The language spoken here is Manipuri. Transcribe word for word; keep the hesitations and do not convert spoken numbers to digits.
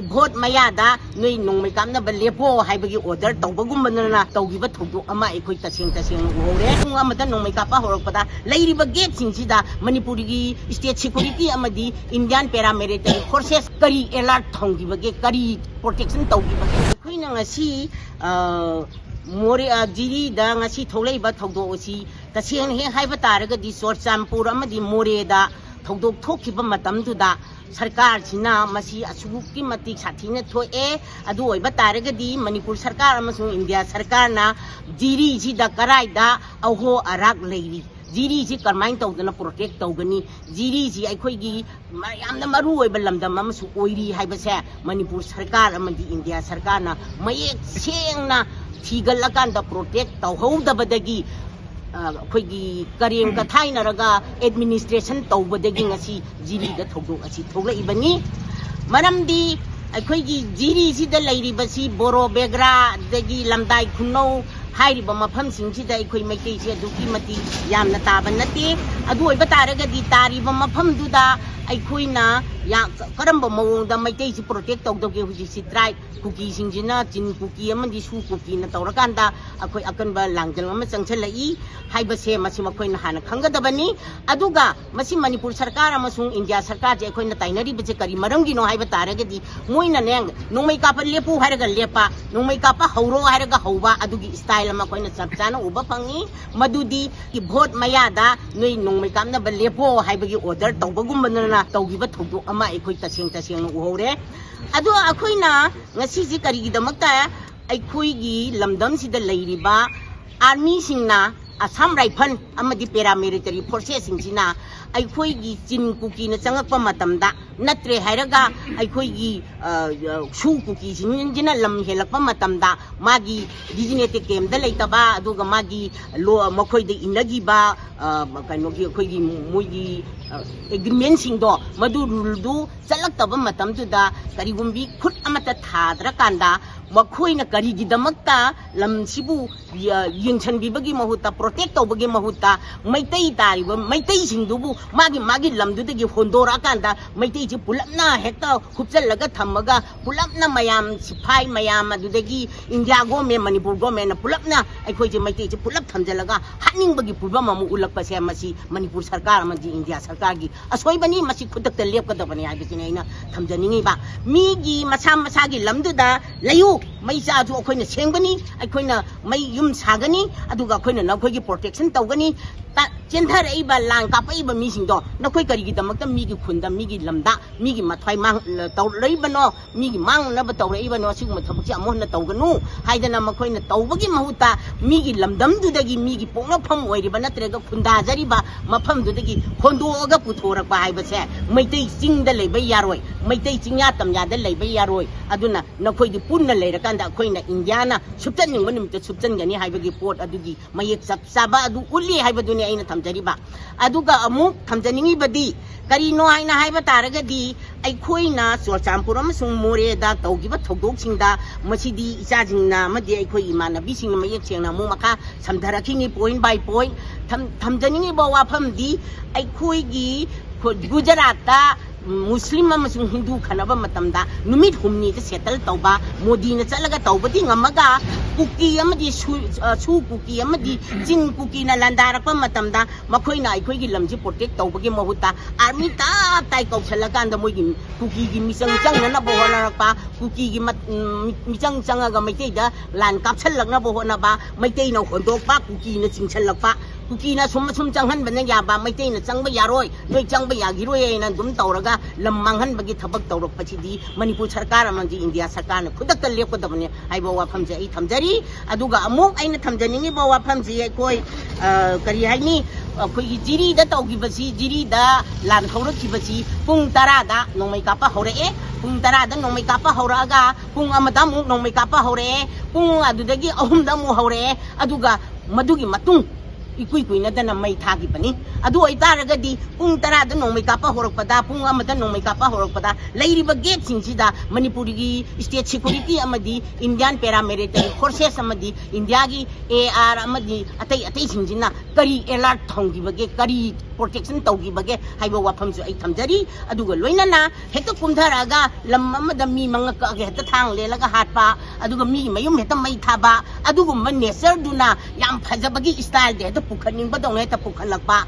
ꯚꯣꯠ ꯃꯌꯥꯗ ꯅꯣꯏ ꯅꯣꯡꯃꯩ ꯀꯥꯞꯅꯕ ꯂꯦꯞꯄꯣ ꯍꯥꯏꯕꯒꯤ ꯑꯣꯔꯗꯔ ꯇꯧꯕꯒꯨꯝꯕꯗꯅ ꯇꯧꯈꯤꯕ ꯊꯧꯗꯣꯛ ꯑꯃ ꯑꯩꯈꯣꯏ ꯇꯁꯦꯡ ꯇꯁꯦꯡꯅ ꯎꯍꯧꯔꯦ꯫ ꯄꯨꯡ ꯑꯃꯗ ꯅꯣꯡꯃꯩ ꯀꯥꯞꯄ ꯍꯧꯔꯛꯄꯗ ꯂꯩꯔꯤꯕ ꯒꯦꯞꯁꯤꯡꯁꯤꯗ ꯃꯅꯤꯄꯨꯔꯒꯤ ꯁ꯭ꯇꯦꯠ ꯁꯦꯀ꯭ꯌꯨꯔꯤꯇꯤ ꯑꯃꯗꯤ ꯏꯟꯗꯤꯌꯥꯟ ꯄꯦꯔꯥꯃꯤꯂꯤꯇꯔꯤ ꯐꯣꯔꯁꯦꯁ ꯀꯔꯤ ꯑꯦꯂꯔꯠ ꯊꯝꯈꯤꯕꯒꯦ, ꯀꯔꯤ ꯄ꯭ꯔꯣꯇꯦꯛꯁꯟ ꯇꯧꯈꯤꯕꯒꯦ? ꯑꯩꯈꯣꯏꯅ ꯉꯁꯤ, ꯑ, ꯃꯣꯔꯦ-, ꯑ, ꯖꯤꯔꯤꯗ ꯉꯁꯤ ꯊꯣꯛꯂꯛꯏꯕ ꯊꯧꯗꯣꯛ ꯑꯁꯤ ꯇꯁꯦꯡꯅ ꯍꯦꯛ ꯍꯥꯏꯕ ꯇꯥꯔꯒꯗꯤ ꯆꯨꯔꯆꯥꯟꯄꯨꯔ ꯑꯃꯗꯤ ꯃꯣꯔꯦꯗ ꯊꯧꯗꯣꯛ ꯊꯣꯛꯈꯤꯕ ꯃꯇꯝꯗꯨꯗ ꯁꯔꯀꯥꯔꯁꯤꯅ ꯃꯁꯤ ꯑꯁꯨꯛꯀꯤ ꯃꯇꯤꯛ ꯁꯥꯊꯤꯅ ꯊꯣꯛꯑꯦ꯫ ꯑꯗꯨ ꯑꯣꯏꯕ ꯇꯥꯔꯒꯗꯤ ꯃꯅꯤꯄꯨꯔ ꯁꯔꯀꯥꯔ ꯑꯃꯁꯨꯡ ꯏꯟꯗꯤꯌꯥ ꯁꯔꯀꯥꯔꯅ ꯖꯤꯔꯤꯁꯤꯗ ꯀꯔꯥꯏꯗ ꯑꯍꯣ ꯑꯔꯥꯛ ꯂꯩꯔꯤ, ꯖꯤꯔꯤꯁꯤ ꯀꯔꯝꯍꯥꯏꯅ ꯇꯧꯗꯅ ꯄ꯭ꯔꯣꯇꯦꯛ ꯇꯧꯒꯅꯤ, ꯖꯤꯔꯤꯁꯤ ꯑꯩꯈꯣꯏꯒꯤ ꯃ-, ꯌꯥꯝꯅ ꯃꯔꯨ ꯑꯣꯏꯕ ꯂꯝꯗꯝ ꯑꯃꯁꯨ ꯑꯣꯏꯔꯤ ꯍꯥꯏꯕꯁꯦ ꯃꯅꯤꯄꯨꯔ ꯁꯔꯀꯥꯔ ꯑꯃꯗꯤ ꯏꯟꯗꯤꯌꯥ ꯁꯔꯀꯥꯔꯅ ꯃꯌꯦꯛ ꯁꯦꯡꯅ ꯊꯤꯒꯠꯂꯀꯥꯟꯗ ꯄ꯭ꯔꯣꯇꯦꯛ ꯇꯧꯍꯧꯗꯕꯗꯒꯤ, ꯑ, ꯑꯩꯈꯣꯏꯒꯤ ꯀꯔꯦꯝ ꯀꯊꯥꯏꯅꯔꯒ ꯑꯦꯗꯃꯤꯅꯤꯁꯇ꯭ꯔꯦꯁꯟ ꯇꯧꯕꯗꯒꯤ ꯉꯁꯤ ꯖꯤꯔꯤꯗ ꯊꯧꯗꯣꯛ ꯑꯁꯤ ꯊꯣꯛꯂꯛꯏꯕꯅꯤ꯫ ꯃꯔꯝꯗꯤ ꯑꯩꯈꯣꯏꯒꯤ ꯖꯤꯔꯤꯁꯤꯗ ꯂꯩꯔꯤꯕꯁꯤ ꯕꯣꯔꯣ ꯕꯦꯒ꯭ꯔꯥ, ꯑꯗꯒꯤ ꯂꯝꯗꯥꯏ ꯈꯨꯅꯧ ꯍꯥꯏꯔꯤꯕ ꯃꯐꯝꯁꯤꯡꯁꯤꯗ ꯑꯩꯈꯣꯏ ꯃꯩꯇꯩꯁꯦ ꯑꯗꯨꯛꯀꯤ ꯃꯇꯤꯛ ꯌꯥꯝꯅ ꯇꯥꯕ ꯅꯠꯇꯦ꯫ ꯑꯗꯨ ꯑꯣꯏꯕ ꯇꯥꯔꯒꯗꯤ ꯇꯥꯔꯤꯕ ꯃꯐꯝꯗꯨꯗ ꯑꯩꯈꯣꯏꯅ ꯌꯥ-, ꯀꯔꯝꯕ ꯃꯑꯣꯡꯗ ꯃꯩꯇꯩꯁꯤ ꯄ꯭ꯔꯣꯇꯦꯛ ꯇꯧꯗꯧꯒꯦ? ꯍꯧꯖꯤꯛꯁꯤ ꯇ꯭ꯔꯥꯏꯕ ꯀꯨꯀꯤꯁꯤꯡꯁꯤꯅ ꯆꯤꯟ ꯀꯨꯀꯤ ꯑꯃꯗꯤ ꯁꯨ ꯀꯨꯀꯤꯅ ꯇꯧꯔꯀꯥꯟꯗ ꯑꯩꯈꯣꯏ ꯑꯀꯟꯕ ꯂꯥꯡꯖꯪ ꯑꯃ ꯆꯪꯁꯤꯜꯂꯛꯏ ꯍꯥꯏꯕꯁꯦ ꯃꯁꯤ ꯃꯈꯣꯏꯅ ꯍꯥꯟꯅ ꯈꯪꯒꯗꯕꯅꯤ꯫ ꯑꯗꯨꯒ ꯃꯁꯤ ꯃꯅꯤꯄꯨꯔ ꯁꯔꯀꯥꯔ ꯑꯃꯁꯨꯡ ꯏꯟꯗꯤꯌꯥ ꯁꯔꯀꯥꯔꯁꯦ ꯑꯩꯈꯣꯏꯅ ꯇꯥꯏꯅꯔꯤꯕꯁꯦ ꯀꯔꯤ ꯃꯔꯝꯒꯤꯅꯣ ꯍꯥꯏꯕ ꯇꯥꯔꯒꯗꯤ, ꯃꯣꯏꯅꯅꯦ, ꯅꯣꯡꯃꯩ ꯀꯥꯞꯄ ꯂꯦꯞꯄꯨ ꯍꯥꯏꯔꯒ ꯂꯦꯞꯄ, ꯅꯣꯡꯃꯩ ꯀꯥꯞꯄ ꯍꯧꯔꯣ ꯍꯥꯏꯔꯒ ꯍꯧꯕ, ꯑꯗꯨꯒꯤ ꯁ꯭ꯇꯥꯏꯜ ꯑꯃ ꯑꯩꯈꯣꯏꯅ ꯆꯞ ꯆꯥꯅ ꯎꯕ ꯐꯪꯉꯤ꯫ ꯃꯗꯨꯗꯤ ꯚꯣꯠ ꯃꯌꯥꯗ ꯅꯣꯏ ꯅꯣꯡꯃꯩ ꯀꯥꯞꯅꯕ ꯂꯦꯞꯄꯣ ꯍꯥꯏꯕꯒꯤ ꯑꯣꯔꯗꯔ ꯇꯧꯕꯒꯨꯝꯕꯗꯅ ꯇꯧꯈꯤꯕ ꯊꯧꯗꯣꯛ ꯑꯃ ꯑꯩꯈꯣꯏ ꯇꯁꯦꯡ ꯇꯁꯦꯡꯅ ꯎꯍꯧꯔꯦ꯫ ꯑꯗꯣ ꯑꯩꯈꯣꯏꯅ ꯉꯁꯤꯁꯦ ꯀꯔꯤꯒꯤꯗꯃꯛꯇ ꯑꯩꯈꯣꯏꯒꯤ ꯂꯝꯗꯝꯁꯤꯗ ꯂꯩꯔꯤꯕ ꯑꯥꯔꯃꯤꯁꯤꯡꯅ, ꯑꯁꯥꯝ ꯔꯥꯏꯐꯜ ꯑꯃꯗꯤ ꯄꯦꯔꯥꯃꯤꯂꯤꯇꯔꯤ ꯐꯣꯔꯁꯦꯁꯁꯤꯡꯁꯤꯅ ꯑꯩꯈꯣꯏꯒꯤ ꯆꯤꯟ ꯀꯨꯀꯤꯅ ꯆꯪꯉꯛꯄ ꯃꯇꯝꯗ, ꯅꯠꯇ꯭ꯔꯦ ꯍꯥꯏꯔꯒ ꯑꯩꯈꯣꯏꯒꯤ, ꯑ, ꯁꯨ ꯀꯨꯀꯤꯁꯤꯡꯁꯤꯅ ꯂꯝ ꯍꯦꯜꯂꯛꯄ ꯃꯇꯝꯗ ꯃꯥꯒꯤ ꯗꯤꯖꯤꯅꯦꯇꯦꯗ ꯀꯦꯝꯗ ꯂꯩꯇꯕ, ꯑꯗꯨꯒ ꯃꯥꯒꯤ ꯂꯣ-, ꯃꯈꯣꯏꯗ ꯏꯟꯅꯈꯤꯕ, ꯑ, ꯀꯩꯅꯣꯒꯤ ꯑꯩꯈꯣꯏꯒꯤ ꯃꯣꯏꯒꯤ, ꯑ, ꯑꯦꯒ꯭ꯔꯤꯃꯦꯟꯁꯤꯡꯗꯣ ꯃꯗꯨ ꯔꯨꯜꯗꯨ ꯆꯠꯂꯛꯇꯕ ꯃꯇꯝꯗꯨꯗ ꯀꯔꯤꯒꯨꯝꯕꯤ ꯈꯨꯠ ꯑꯃꯠꯇ ꯊꯥꯗ꯭ꯔꯀꯥꯟꯗ ꯃꯈꯣꯏꯅ ꯀꯔꯤꯒꯤꯗꯃꯛꯇ ꯂꯝꯁꯤꯕꯨ ꯌ-, ꯌꯦꯡꯁꯤꯟꯕꯤꯕꯒꯤ ꯃꯍꯨꯠꯇ, ꯄ꯭ꯔꯣꯇꯦꯛ ꯇꯧꯕꯒꯤ ꯃꯍꯨꯠꯇ ꯃꯩꯇꯩ ꯇꯥꯔꯤꯕ ꯃꯩꯇꯩꯁꯤꯡꯗꯨꯕꯨ ꯃꯥꯒꯤ ꯃꯥꯒꯤ ꯂꯝꯗꯨꯗꯒꯤ ꯍꯣꯟꯗꯣꯔꯛꯑꯀꯥꯟꯗ ꯃꯩꯇꯩ ꯁꯤ ꯄꯨꯂꯞꯅ ꯍꯦꯛꯇ ꯍꯨꯞꯆꯜꯂꯒ ꯊꯝꯃꯒ, ꯄꯨꯂꯞꯅ ꯃꯌꯥꯝ, ꯁꯤꯐꯥꯏ ꯃꯌꯥꯝ, ꯑꯗꯨꯗꯒꯤ ꯏꯟꯗꯤꯌꯥ ꯒꯣꯔꯃꯦꯟ, ꯃꯅꯤꯄꯨꯔ ꯒꯣꯔꯃꯦꯟꯅ ꯄꯨꯂꯞꯅ ꯑꯩꯈꯣꯏꯁꯦ, ꯃꯩꯇꯩꯁꯦ ꯄꯨꯂꯞ ꯊꯝꯖꯤꯜꯂꯒ ꯍꯥꯠꯅꯤꯡꯕꯒꯤ ꯐꯤꯕꯝ ꯑꯃ ꯎꯠꯂꯛꯄꯁꯦ, ꯃꯁꯤ ꯃꯅꯤꯄꯨꯔ ꯁꯔꯀꯥꯔ ꯑꯃꯗꯤ ꯏꯟꯗꯤꯌꯥ ꯁꯔꯀꯥꯔꯒꯤ ꯑꯁꯣꯏꯕꯅꯤ꯫ ꯃꯁꯤ ꯈꯨꯗꯛꯇ ꯂꯦꯞꯀꯗꯕꯅꯤ ꯍꯥꯏꯕꯁꯤꯅꯤ ꯑꯩꯅ ꯊꯝꯖꯅꯤꯡꯉꯤꯕ꯫ ꯃꯤꯒꯤ ꯃꯁꯥ ꯃꯁꯥꯒꯤ ꯂꯝꯗꯨꯗ ꯂꯩꯌꯨ, ꯃꯩ ꯆꯥꯁꯨ ꯑꯩꯈꯣꯏꯅ ꯁꯦꯝꯒꯅꯤ, ꯑꯩꯈꯣꯏꯅ ꯃꯩ ꯌꯨꯝ ꯁꯥꯒꯅꯤ, ꯑꯗꯨꯒ ꯑꯩꯈꯣꯏꯅ ꯅꯈꯣꯏꯒꯤ ꯄ꯭ꯔꯣꯇꯦꯛꯁꯟ ꯇꯧꯒꯅꯤ꯫ ꯆꯦꯟꯊꯔꯛꯏꯕ, ꯂꯥꯟ ꯀꯥꯞꯄꯛꯏꯕ ꯃꯤꯁꯤꯡꯗꯣ ꯅꯈꯣꯏ ꯀꯔꯤꯒꯤꯗꯃꯛꯇ ꯃꯤꯒꯤ ꯈꯨꯟꯗ, ꯃꯤꯒꯤ ꯂꯝꯗ, ꯃꯤꯒꯤ ꯃꯊ꯭ꯋꯥꯏ ꯃꯥꯡ-, ꯇꯧꯔꯛꯏꯕꯅꯣ, ꯃꯤꯒꯤ ꯃꯥꯡꯅꯅꯕ ꯇꯧꯔꯛꯏꯕꯅꯣ? ꯑꯁꯤꯒꯨꯝꯕ ꯊꯕꯛꯁꯦ ꯑꯃꯨꯛ ꯍꯟꯅ ꯇꯧꯒꯅꯨ ꯍꯥꯏꯗꯅ ꯃꯈꯣꯏꯅ ꯇꯧꯕꯒꯤ ꯃꯍꯨꯠꯇ, ꯃꯤꯒꯤ ꯂꯝꯗꯝꯗꯨꯗꯒꯤ, ꯃꯤꯒꯤ ꯄꯣꯛꯅꯐꯝ ꯑꯣꯏꯔꯤꯕ ꯅꯠꯇ꯭ꯔꯒ ꯈꯨꯟꯗꯥꯖꯔꯤꯕ ꯃꯐꯝꯗꯨꯗꯒꯤ ꯍꯣꯟꯗꯣꯛꯑꯒ ꯄꯨꯊꯣꯔꯛꯄ ꯍꯥꯏꯕꯁꯦ, ꯃꯩꯇꯩ ꯆꯤꯡꯗ ꯂꯩꯕ ꯌꯥꯔꯣꯏ, ꯃꯩꯇꯩ ꯆꯤꯡꯌꯥ ꯇꯝꯌꯥꯗ ꯂꯩꯕ ꯌꯥꯔꯣꯏ꯫ ꯑꯗꯨꯅ ꯅꯈꯣꯏꯗꯤ ꯄꯨꯟꯅ ꯂꯩꯔꯀꯥꯟꯗ ꯑꯩꯈꯣꯏꯅ ꯏꯟꯗꯤꯌꯥꯅ ꯁꯨꯞꯆꯟꯅꯤꯡꯕ ꯅꯨꯃꯤꯠꯇ ꯁꯨꯞꯆꯟꯒꯅꯤ ꯍꯥꯏꯕꯒꯤ ꯄꯣꯠ ꯑꯗꯨꯒꯤ ꯃꯌꯦꯛ ꯆꯞ ꯆꯥꯕ ꯑꯗꯨ ꯎꯠꯂꯤ ꯍꯥꯏꯕꯗꯨꯅꯤ ꯑꯩꯅ ꯊꯝꯖꯔꯤꯕ꯫ ꯑꯗꯨꯒ ꯑꯃꯨꯛ ꯊꯝꯖꯅꯤꯡꯉꯤꯕꯗꯤ ꯀꯔꯤꯅꯣ ꯍꯥꯏꯅ ꯍꯥꯏꯕ ꯇꯥꯔꯒꯗꯤ, ꯑꯩꯈꯣꯏꯅ ꯆꯨꯔꯆꯥꯟꯄꯨꯔ ꯑꯃꯁꯨꯡ ꯃꯣꯔꯦꯗ ꯇꯧꯈꯤꯕ ꯊꯧꯗꯣꯛꯁꯤꯡꯗ, ꯃꯁꯤꯗꯤ ꯏꯆꯥꯁꯤꯡꯅ ꯑꯃꯗꯤ ꯑꯩꯈꯣꯏ ꯏꯃꯥꯟꯅꯕꯤꯁꯤꯡꯅ ꯃꯌꯦꯛ ꯁꯦꯡꯅ ꯑꯃꯨꯛ ꯃꯈꯥ ꯁꯝꯊꯔꯛꯈꯤꯅꯤ, ꯄꯣꯏꯟ ꯕꯥꯏ ꯄꯣꯏꯟ꯫ ꯊꯝ-, ꯊꯝꯖꯅꯤꯡꯉꯤꯕ ꯋꯥꯐꯝꯗꯤ, ꯑꯩꯈꯣꯏꯒꯤ ꯈꯨ-, ꯒꯨꯖꯔꯥꯠꯇ ꯃꯨꯁꯂꯤꯝ ꯑꯃꯁꯨꯡ ꯍꯤꯟꯗꯨ ꯈꯟꯅꯕ ꯃꯇꯝꯗ ꯅꯨꯃꯤꯠ ꯍꯨꯝꯅꯤꯗ ꯁꯦꯇꯜ ꯇꯧꯕ, ꯃꯣꯗꯤꯅ ꯆꯠꯂꯒ ꯇꯧꯕꯗꯤ ꯉꯝꯃꯒ, ꯀꯨꯀꯤ ꯑꯃꯗꯤ ꯁꯨ-, ꯑ, ꯁꯨ ꯀꯨꯀꯤ ꯑꯃꯗꯤ ꯆꯤꯟ ꯀꯨꯀꯤꯅ ꯂꯥꯟꯗꯥꯔꯛꯄ ꯃꯇꯝꯗ, ꯃꯈꯣꯏꯅ ꯑꯩꯈꯣꯏꯒꯤ ꯂꯝꯁꯤ ꯄ꯭ꯔꯣꯇꯦꯛ ꯇꯧꯕꯒꯤ ꯃꯍꯨꯠꯇ ꯑꯥꯔꯃꯤ ꯇꯞ ꯇꯥꯏ ꯀꯧꯁꯜꯂꯀꯥꯟꯗ ꯃꯣꯏꯒꯤ ꯀꯨꯀꯤꯒꯤ ꯃꯤꯆꯪ ꯆꯪꯅꯅꯕ ꯍꯣꯠꯅꯔꯛꯄ, ꯀꯨꯀꯤꯒꯤ ꯃꯠ-, ꯎꯝ, ꯃꯤꯆꯪ ꯆꯪꯉꯒ ꯃꯩꯇꯩꯗ ꯂꯥꯟ ꯀꯥꯞꯁꯜꯂꯛꯅꯕ ꯍꯣꯠꯅꯕ, ꯃꯩꯇꯩꯅ ꯍꯣꯟꯗꯣꯛꯄ, ꯀꯨꯀꯤꯅ ꯆꯤꯡꯁꯜꯂꯛꯄ, ꯀꯨꯀꯤꯅ ꯁꯨꯝ ꯑꯁꯨꯝ ꯆꯪꯍꯟꯕꯅ ꯌꯥꯕ, ꯃꯩꯇꯩꯅ ꯆꯪꯕ ꯌꯥꯔꯣꯏ, ꯅꯣꯏ ꯆꯪꯕ ꯌꯥꯈꯤꯔꯣꯏ ꯍꯥꯏꯅ ꯑꯗꯨꯝ ꯇꯧꯔꯒ ꯂꯝ ꯃꯥꯡꯍꯟꯕꯒꯤ ꯊꯕꯛ ꯇꯧꯔꯛꯄꯁꯤꯗꯤ ꯃꯅꯤꯄꯨꯔ ꯁꯔꯀꯥꯔ ꯑꯃꯗꯤ ꯏꯟꯗꯤꯌꯥ ꯁꯔꯀꯥꯔꯅ ꯈꯨꯗꯛꯇ ꯂꯦꯞꯀꯗꯕꯅꯤ ꯍꯥꯏꯕ ꯋꯥꯐꯝꯁꯦ ꯑꯩ ꯊꯝꯖꯔꯤ꯫ ꯑꯗꯨꯒ ꯑꯃꯨꯛ ꯑꯩꯅ ꯊꯝꯖꯅꯤꯡꯉꯤꯕ ꯋꯥꯐꯝꯁꯤ, ꯑꯩꯈꯣꯏ, ꯑ, ꯀꯔꯤ ꯍꯥꯏꯅꯤ, ꯑꯩꯈꯣꯏꯒꯤ ꯖꯤꯔꯤꯗ ꯇꯧꯈꯤꯕꯁꯤ, ꯖꯤꯔꯤꯗ ꯂꯥꯟ ꯍꯧꯔꯛꯈꯤꯕꯁꯤ ꯄꯨꯡ ꯇꯔꯥꯗ ꯅꯣꯡꯃꯩ ꯀꯥꯞꯄ ꯍꯧꯔꯛꯑꯦ꯫ ꯄꯨꯡ ꯇꯔꯥꯗ ꯅꯣꯡꯃꯩ ꯀꯥꯞꯄ ꯍꯧꯔꯛꯑꯒ ꯄꯨꯡ ꯑꯃꯗ ꯑꯃꯨꯛ ꯅꯣꯡꯃꯩ ꯀꯥꯞꯄ ꯍꯧꯔꯛꯑꯦ꯫ ꯄꯨꯡ ꯑꯗꯨꯗꯒꯤ ꯑꯍꯨꯝꯗ ꯑꯃꯨꯛ ꯍꯧꯔꯛꯑꯦ꯫ ꯑꯗꯨꯒ ꯃꯗꯨꯒꯤ ꯃꯇꯨꯡ ꯏꯀꯨꯏ ꯀꯨꯏꯅꯗꯅ ꯃꯩ ꯊꯥꯈꯤꯕꯅꯤ꯫ ꯑꯗꯨ ꯑꯣꯏꯇꯥꯔꯒꯗꯤ ꯄꯨꯡ ꯇꯔꯥꯗ ꯅꯣꯡꯃꯩ ꯀꯥꯞꯄ ꯍꯧꯔꯛꯄꯗ, ꯄꯨꯡ ꯑꯃꯗ ꯅꯣꯡꯃꯩ ꯀꯥꯞꯄ ꯍꯧꯔꯛꯄꯗ ꯂꯩꯔꯤꯕ gap ꯁꯤꯡꯁꯤꯗ ꯃꯅꯤꯄꯨꯔꯒꯤ state security ꯑꯃꯗꯤ Indian paramilitary forces ꯑꯃꯗꯤ ꯏꯟꯗꯤꯌꯥꯒꯤ A R ꯑꯃꯗꯤ ꯑꯇꯩ ꯑꯇꯩꯁꯤꯡꯁꯤꯅ ꯀꯔꯤ alert ꯊꯝꯈꯤꯕꯒꯦ, ꯀꯔꯤ protection ꯇꯧꯈꯤꯕꯒꯦ ꯍꯥꯏꯕ ꯋꯥꯐꯝꯁꯨ ꯑꯩ ꯊꯝꯖꯔꯤ꯫ ꯑꯗꯨꯒ ꯂꯣꯏꯅꯅ ꯍꯦꯛꯇ ꯀꯨꯝꯊꯔꯛꯑꯒ ꯂꯝ ꯑꯃꯗ ꯃꯤ ꯃꯉꯛ ꯀꯛꯑꯒ ꯍꯦꯛꯇ ꯊꯥꯡ ꯂꯦꯜꯂꯒ ꯍꯥꯠꯄ, ꯑꯗꯨꯒ ꯃꯤꯒꯤ ꯃꯌꯨꯝ ꯍꯦꯛꯇ ꯃꯩ ꯊꯥꯕ, ꯑꯗꯨꯒꯨꯝꯕ nature ꯗꯨꯅ ꯌꯥꯝ ꯐꯖꯕꯒꯤ style ꯗ ꯍꯦꯛꯇ ꯄꯨꯈꯠꯅꯤꯡꯕꯗꯧꯅ ꯍꯦꯛꯇ ꯄꯨꯈꯠꯂꯛꯄ,